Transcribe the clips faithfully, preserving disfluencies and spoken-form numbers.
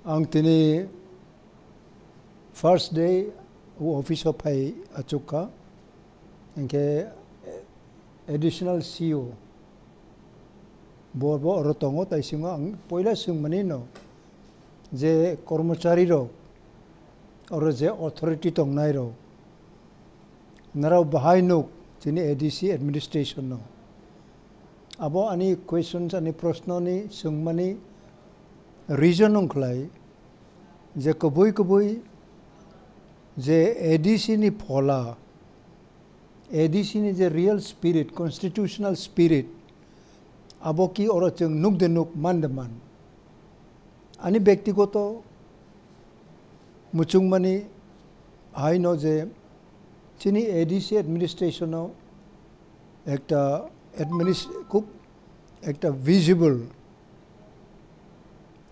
Ang tini first day o office o phai achukha, hingkhe additional C O bo, bo oro tongo, taisingo ang poila swngmani no je kormochari rok, oro je authority tongnai rok, narao bahai nuk chini A D C administration no. Abo ani questions, ani proshno ni swngmani reason wngkhlai je kubui kubui je A D C ni phola, A D C ni je real spirit, constitutional spirit, abo ki oro chwng nuk de nuk, man de man. Ani bektigoto muchungmani haino je chini A D C administration o ekta adminis-, khub ekta visible,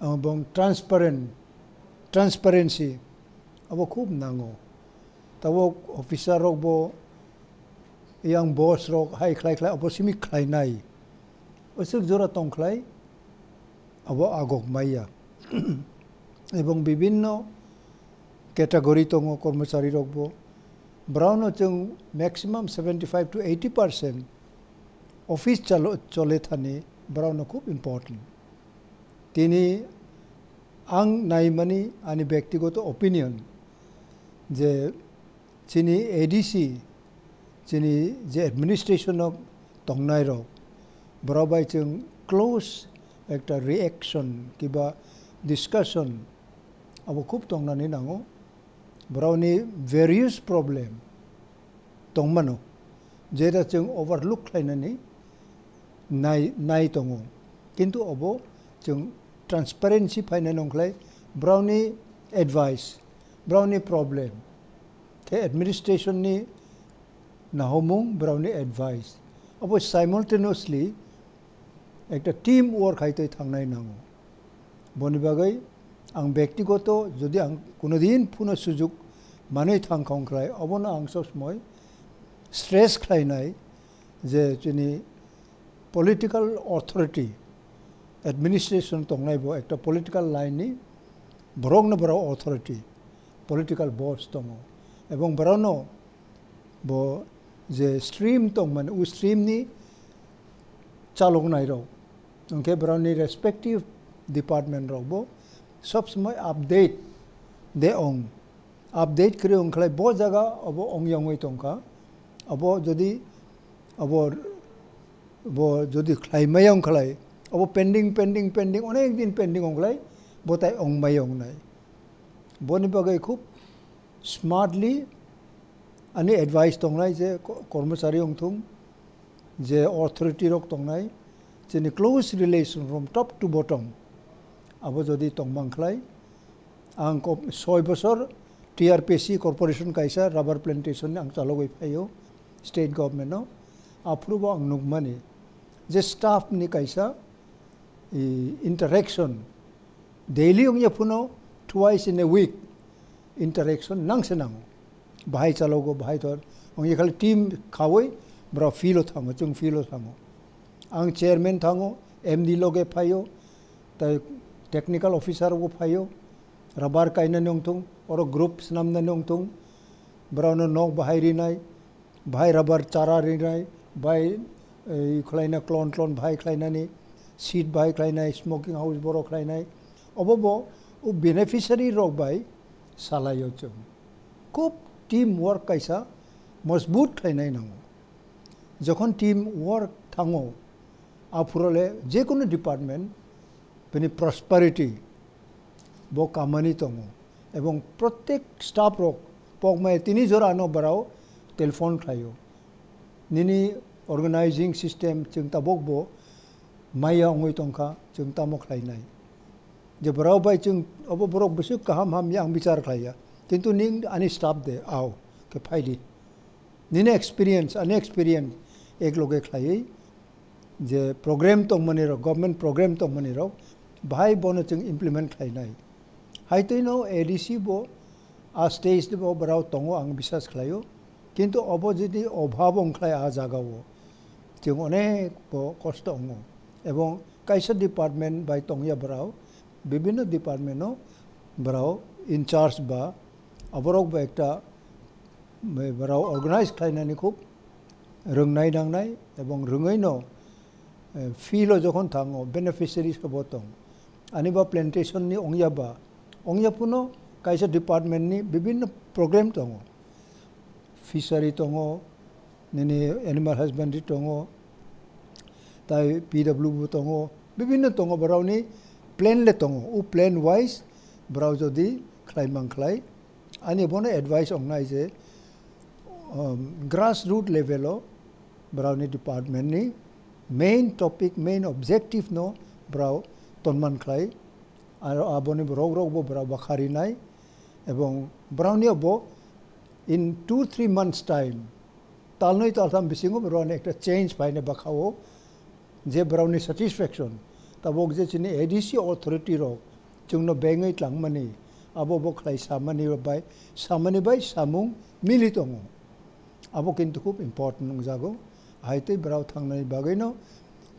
ebong transparent, transparency abo khub nango. Tabok officer rok bo, yang boss rok hai khlai khlai abo simi khlainai. Aswk jora tongkhlai abo agok maya. Ebong bibinno category tongo kormochari rok bo. Brao no chwng maximum seventy five to eighty percent office chalo-, chole thani brao no khub important. Tini ang naimani ani bektigoto opinion je chini A D C, chini je administration o tongnai rok, borok bai chwng close ekta reaction kiba discussion abo khub tongnani nango. Borokni various problem tongmano, jeta chwng overlook khlainani nai, nai tongo. Kintu obo chwng transparency phainai nongkhlai, borokni advice, borokni problem, tei administration ni nahomung, borokni advice. Obo simultaneously ekta team work hai tei thangnai nango. Boni bagwi ang bektigoto jodi ang kuno din phuno sujuk manwi thangkha wngkhlai, obono ang sob somoi stress khlainai je chini political authority, administration tongnai bo ekta political line ni borokno borok authority, political boss tongo, ebong borokno bo je stream tongmani, o stream ni chaloknai rok, hwnkhe borokni respective department rok bo sob somoi update de ong. Update kwrwi wngkhlai bo jaga obo ongya wngwi tongkha. Obo jodi, obo, bo jodi khlai maya wngkhlai, obo pending, pending, pending, onek din pending wngkhlai, bo tai ongmaya wngnai. Boni bagwi khub smartly ani advice tongnai je ko-, kormochari wngthung, je authority rok tongnai, chini close relation from top to bottom, abo jodi tongmang khlai, ang ko-, soi bosor T R P C corporation kaisa rubber plantation ni ang chalogwi phaio state government no, aphuru bo ang nukmani je staff ni kaisa i, interaction daily wngya phuno twice in a week interaction nangse nango. Bahai chalogo, bahai thor wngya khali team khawi bra field o thango, chwng field o thango. Ang chairman thango, M D loge phaio, tai technical officer bo phaio, rubber kainani wngthung, oro group swnamnani wngthung, borokno nok bahai rinai, bahai rubber chara rinai, bahai, eh, khlaina klon klon bahai khlainani, seed bahai khlainai, smoking house borok khlainai. Obo bo o beneficiary rok bai salaio chwng. Khub team work kaisa mojbut khlainai nango. Jokhon team work thango, aphurole jekunu department bini prosperity bo kamani tongo, ebong protek staff rok pokmaya tini jora ano borao telephone khlaio. Nini organizing system chwng tabok bo maya wngwi tongkha, chwng tamo khlainai. Je borao bai chwng obo borok bwswk kaham hamya ang bichar khlaiya, kintu ning ani staff de ao khe phaidi. Nini experience, ani experience ek loge khlaiwi je program tongmani rok, government program tongmani rok, bahai bono chwng implement khlainai. Haitwino A D C bo a stage bo borao tongo ang bisas khlaio, kintu obo jodi obhab wngkhlai a jagao, chwng onek bo kosto wngo, ebong kaisa department bai tongya borao bibinno department o Borok in charge ba, aborok bo ekta, borok organize khlainani khub rwngnai nangnai, ebong rwngwi no, eh, field o jokhon thango, beneficiaries khe bo tong. Ani ba plantation ni ongya ba, ongya phano kaisa department ni bibinno program tongo. Fishery tongo, nini animal husbandry tongo, tai P W bo tongo, bibinno tongo, borokni plan le tongo. O plan wise borok jodi khlai mang khlai, ani bono advice ongnai je, um, grassroot level o borokni department ni main topic, main objective no borok tonman khlai, aro aboni borok rok bo borok bakharinai, ebong borokni bo in two three months time, talnoi taltham bisingo borokni ekta change phaina bakha o, je borokni satisfaction, tabok je chini A D C authority rok chwngno bengwi tlangmani, abo bo khlai samani bai, samani bai samung mili tongo. Abo kintu khub important wngjago. Hai tei borok thangnani bagwino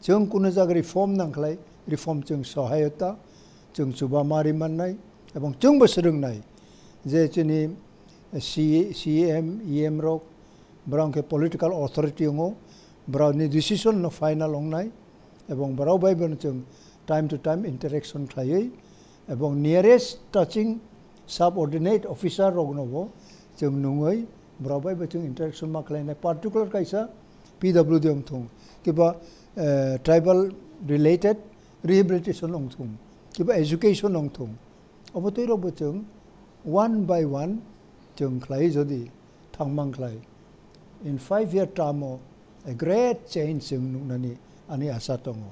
chwng kunu jaga reform nangkhlai, reform chwng sohayota, chwng chuba mari mannai, ebong chwngbo swrwngnai je chini C-, C M, E M rok, borok khe political authority wngo, borokni decision no final wngnai, ebong borok bai bono chwng time to time interaction khlaiwi, ebong nearest touching subordinate officer rokno bo chwng nungwi borok bai bo chwng interaction ma khlainai, particular kaisa P W D wngthung, kiba, eh, tribal related rehabilitation wngthung, kiba education wngthung, obo twi rok bo chwng one by one chwng khlai jodi thangmang khlai, in five year term o a great change chwng nuknani ani asa tongo.